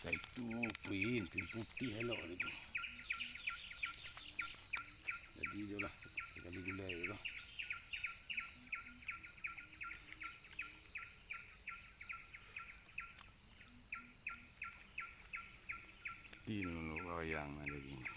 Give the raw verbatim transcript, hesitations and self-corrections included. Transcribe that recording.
Itu pin, pin putih elok tadi. Jadi itulah, sekali gulai tu. Tin wayang lagi.